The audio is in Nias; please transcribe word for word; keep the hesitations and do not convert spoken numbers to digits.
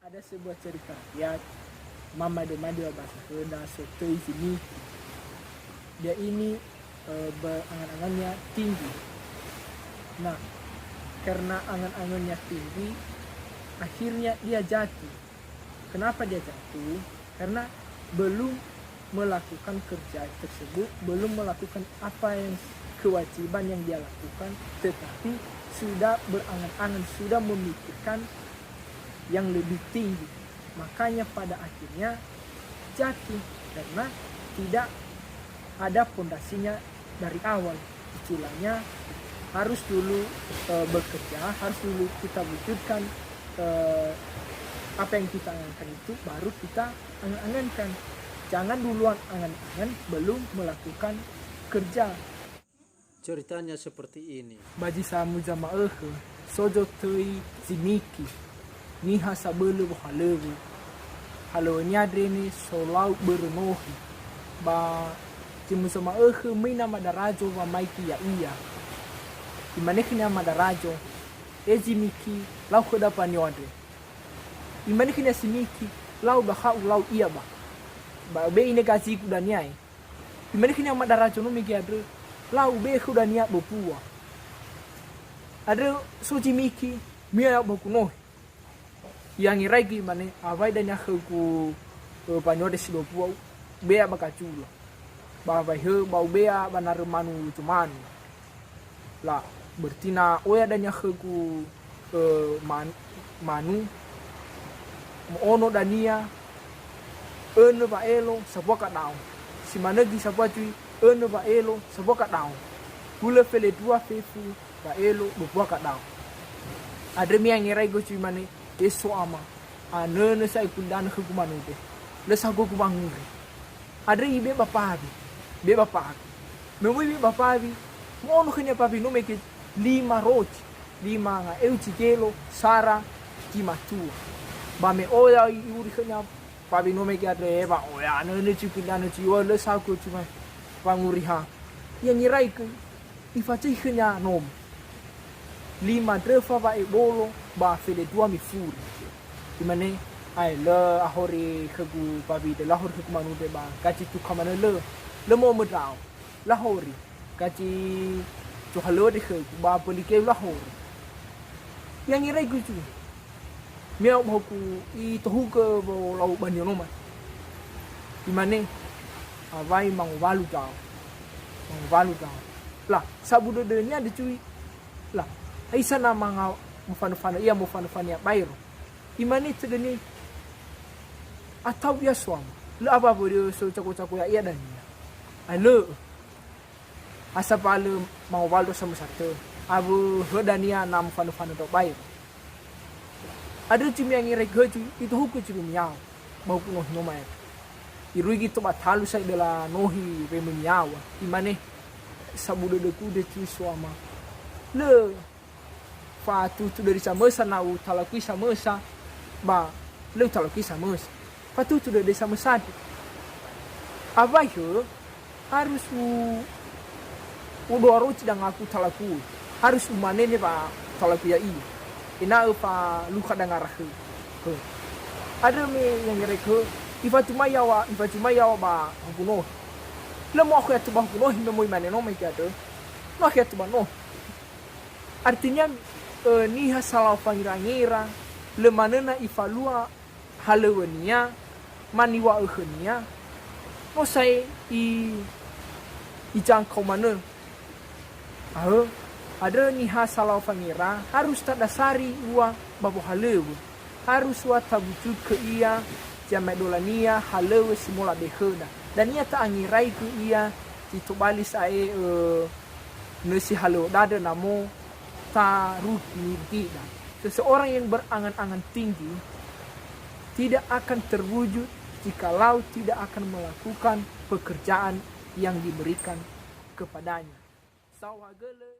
Ada sebuah cerita rakyat, mamade-made ba bahasa Sunda, so töi zi miki. Dia ini, eh, berangan-angannya tinggi. Nah, karena angan-angannya tinggi, akhirnya dia jatuh. Kenapa dia jatuh? Karena belum melakukan kerja tersebut, belum melakukan apa yang kewajiban yang dia lakukan, tetapi sudah berangan-angan, sudah memikirkan yang lebih tinggi. Makanya pada akhirnya jatuh karena tidak ada pondasinya dari awal. Istilahnya harus dulu, eh, bekerja, harus dulu kita wujudkan, eh, apa yang kita angankan itu, baru kita angan-angankan. Jangan duluan angan-angan belum melakukan kerja. Ceritanya seperti ini. Ba zi samuza ma'ökhö, so zotõi zi miki. Niha sabölö wohalöŵö. Halöŵönia andre ne solau börö nohi. Ba zi muza ma'ökhö möi nama darazo wamaigi ya'ia. Imane khönia nama darazo, "E zi miki, lau khöda mbanio andre." Imane khönia si miki, "Lau ba ha'u lau ia ba. Ba öbe'e ine gazigu dania e." Imane khönia nama darazo no mege andrö, "Lau ube'e khöu dania dua bua." Andrö so zi miki, "Mi'a ba huku nohi." I'angeraigö imane, "Awai dania khögu, ö, mbanio andre si dua bua, ube'a ba gazula. Ba awai hö, ba ube'a ba narö manu zomanu." La, berarti na oya dania khögu, ö, man-, manu, mo'ono dania, önö wa'elo, sambua kadao. Si manö göi sambua zui, önö wa'elo, sambua kadao. Hulö felendrua fefu wa'elo, dua bua kadao. Andrö mi'angeraigö zui imane, "E so ama, anönö sa'ae gulidanö khögu manu andre. Lö sa gögu wanguri." Andrö ibe'e ba mbawi, ibe'e ba mbawi. Me möi ibe'e ba mbawi, mo'ono khönia mbawi no mege lima rozi, lima nga'eu zi gelo, sara zi matua. Ba me oya i-, iuri khönia mbawi no mege andrö, "E ba oya, anönö zui gulidanö zui, oya lö sa gögu wanguri ha." I'angeraigö, ifazöi khönia nomo. Lima ndröfa wa'ebolo ba felendrua mifuri. Imane, "Ae, lö ahori khögu mbawi andre, lö ahori khögu manu andre ba gazi tuka manö lö, lö mo'omö ndra'o. Lö ahori, gazi zohalöŵö andre khögu, ba mböli geu lö ahori." I'angeraigö zui. Mi'ao ba huku, itohugö wolau banio noma. Imane, "Awai mangowalu ndra'o. Mangowalu ndra'o." La, sabu dödönia andre zui. La, haisa na manga-, mofanö-fanö ia, mofanö-fanö ia baero. Imane tödönia, "Atau ia so ama. Lö awö-awö so cago-cago ya'ia dania." Ae lö'ö. Asa ba lö mangowalu ndra'o samösa tö. Awö hö dania na mofanö-fanö ndra'o baero. Andrö zui mi'angeraigö zui, itohugö zui mi'ao. Ba huku nohi no ma'e. Iruigi to ba talu sa'ae döla nohi wemöi mi'ao. Imane, "Sabu dödögu andre zui so ama. Lö fatutu dödöi samösa na utalakui samösa, ba lö utalakui samösa. Fatutu dödöi samösa andre. Awai hö, harus u-, udoa rozi dangaku utalakui. Harus umanene wa talakui ya'ia. Ena'ö falukha dangara khö-, khö." Andrö me i'angeraigö, ifatumai yaŵa, ifatumai yaŵa ba huku nohi. Lö mo'akhoya tö ba huku nohi me möi mane no mege andrö. No akhoya tö ba nohi. Artinya, ö, niha salau fangera-ngera, lö manö na ifalua halöŵönia, maniŵa'ö khönia, no sa'ae i-, ijangkau manö. Ahö, andrö niha salau fangera, harus tadasari ua ba wohalöŵö. Harus ua tawujudkö ia zamaedolania halöŵö si mola be khöda. Dania ta'angeraigö ia zi tobali sa'ae, ö, nösi halöŵö dandrö namo tarugi nirugida. Seseorang yang berangan-angan tinggi tidak akan terwujud jikalau tidak akan melakukan pekerjaan yang diberikan kepadanya. Saohagölö